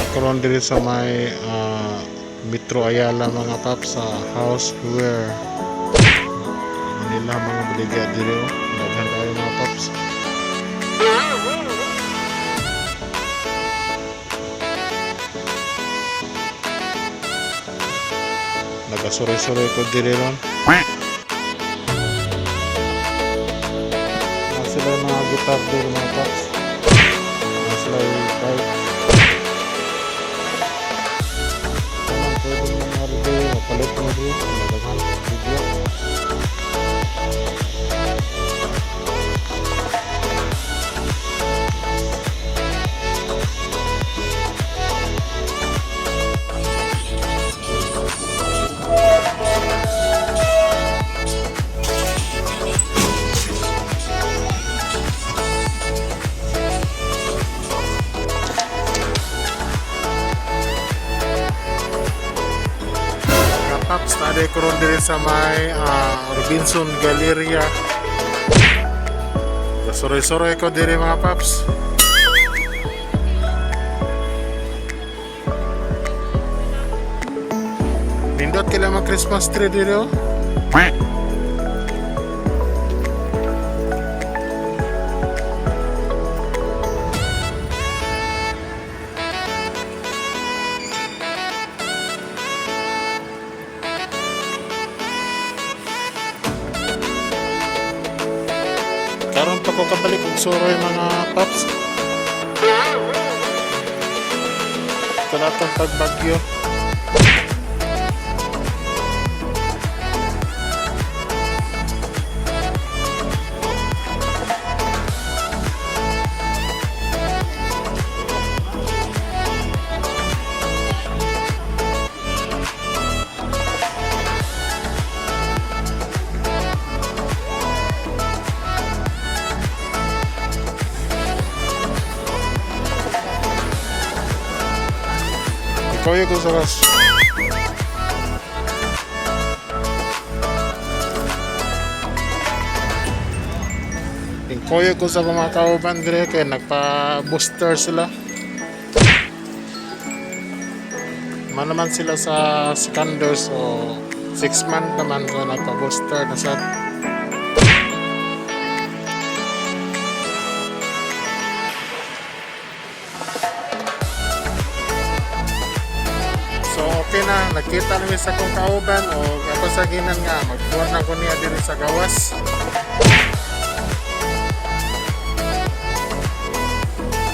Karon diri sa may Metro Ayala, mga paps, sa House Where Manila, mga baligya diri oh. Daghan kayo, mga paps. Nagasuroy-suroy ko diri ron. Na sila yung mga guitar diri, mga paps. Na sila yung bike. Ano, pwede mo nga rin diri, mapalit mo diri. Daghan video. Mga paps, naa ko ron diri sa may Robinson Galleria. Suroy-suroy ko diri, mga paps. Nindot kila mga Christmas tree diri oh. Karon pa ko kabalik og suroy, mga paps. Kanatong pagbagyo. Ikaw yung sa ras. Ingkoy ko sa mga kauban dire kay nagpa-booster sila. Man naman sila sa second dose o 6 month naman ko nagpa-booster na sa. So okay na, nakita namin sa akong kauban o ako sa ginan nga magbuhat na ko niya diri sa gawas.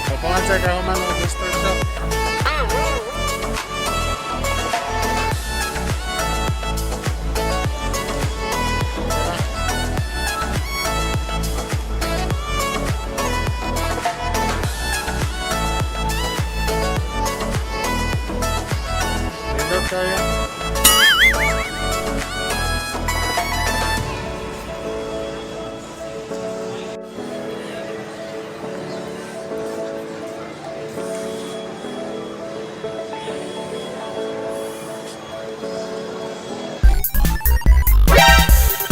Kapangan sa kauban o booster shot. Nindot kayo.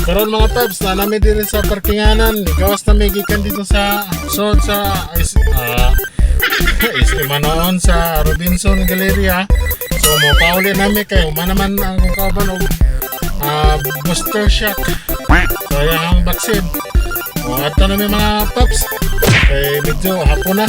Karon, mga paps, na namin din sa parkinganan. Gawas na may gikan dito sa so sa is is manoon sa Robinson Galleria. So mo pauli nami kay human naman ang akong kauban og booster shot. So ang vaccine. O ato na mi, mga paps. Kay medyo hapon na.